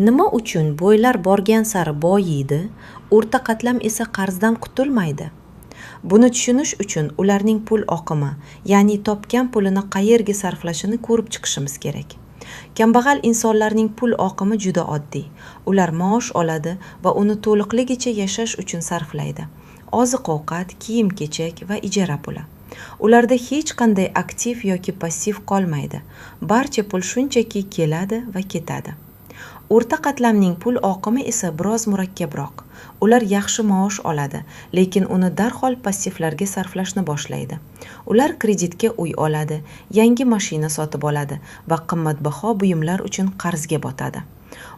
Nima uchun boylar borgan sari boyiydi, o'rta qatlam esa qarzdan qutulmaydi? Buni tushunish uchun ularning pul oqimi, ya'ni topgan pulini qayerga sarflashini ko'rib chiqishimiz kerak. Kambag'al insonlarning pul oqimi juda oddiy. Ular maosh oladi va uni to'liqligicha yashash uchun sarflaydi: oziq-ovqat, kiyim-kechak va ijara puli. Ularda hech qanday aktiv yoki passiv qolmaydi. Barcha pul shunchaki keladi va ketadi. O'rta qatlamning pul oqimi esa biroz murakkabroq. Ular yaxshi maosh oladi, lekin uni darhol passivlarga sarflashni boshlaydi. Ular kreditga uy oladi, yangi mashina sotib oladi va qimmatbaho buyumlar uchun qarzga botadi.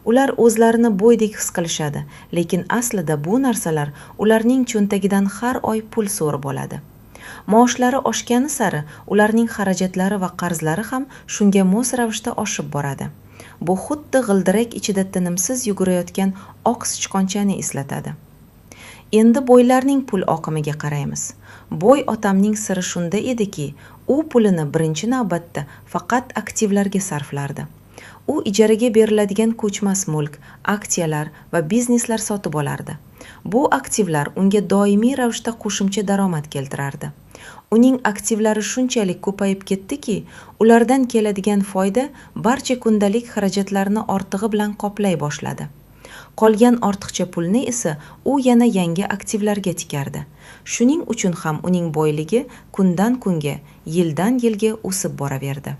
Ular o'zlarini boydek his qilishadi, lekin aslida bu narsalar ularning cho'ntagidan har oy pul so'rib oladi. Maoshlari oshgani sari ularning xarajatlari va qarzlari ham shunga mos ravishda oshib boradi. Bu xuddi g'ildirak ichida tinimsiz yugurayotgan oq sichqonchani eslatadi. Endi boylarning pul oqimiga qaraymiz. Boy otamning siri shunda ediki, u pulini birinchi navbatda faqat aktivlarga sarflardi. U ijaraga beriladigan ko'chmas mulk, aksiyalar va bizneslar sotib olardi. Bu aktivlar unga doimiy ravishda qo'shimcha daromad keltirardi. Uning aktivlari shunchalik ko'payib ketdiki, ulardan keladigan foyda barcha kundalik xarajatlarni ortig'i bilan qoplay boshladi. Qolgan ortiqcha pulni esa u yana yangi aktivlarga tikardi. Shuning uchun ham uning boyligi kundan kunga, yildan yilga o'sib boraverdi.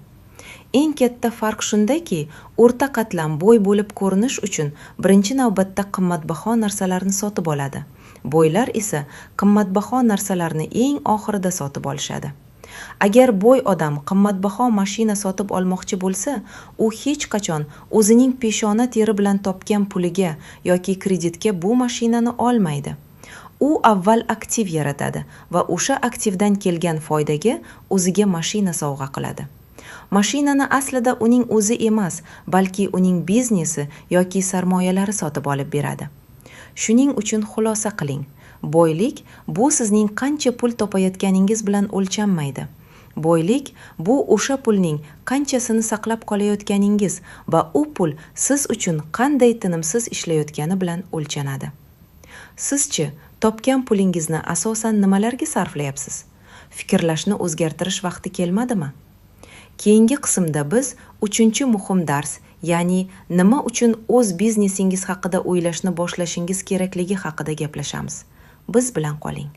Eng katta farq shundaki, o'rta qatlam boy bo'lib ko'rinish uchun birinchi navbatda qimmatbaho narsalarni sotib oladi. Boylar esa qimmatbaho narsalarni eng oxirida sotib olishadi. Agar boy odam qimmatbaho mashina sotib olmoqchi bo'lsa, u hech qachon o'zining peshona teri bilan topgan puliga yoki kreditga bu mashinani olmaydi. U avval aktiv yaratadi va o'sha aktivdan kelgan foydaga o'ziga mashina sovg'a qiladi. Mashinani aslida uning o'zi emas, balki uning biznesi yoki sarmoyalari sotib olib beradi. Shuning uchun xulosa qiling. Boylik bu sizning qancha pul topayotganingiz bilan o'lchanmaydi. Boylik bu o'sha pulning qanchasini saqlab qolayotganingiz va u pul siz uchun qanday tinimsiz ishlayotgani bilan o'lchanadi. Sizchi topgan pulingizni asosan nimalarga sarflayapsiz? Fikrlashni o'zgartirish vaqti kelmadimi? Keyingi qismda biz uchinchi muhim dars, ya'ni nima uchun o'z biznesingiz haqida o'ylashni boshlashingiz kerakligi haqida gaplashamiz. Biz bilan qoling.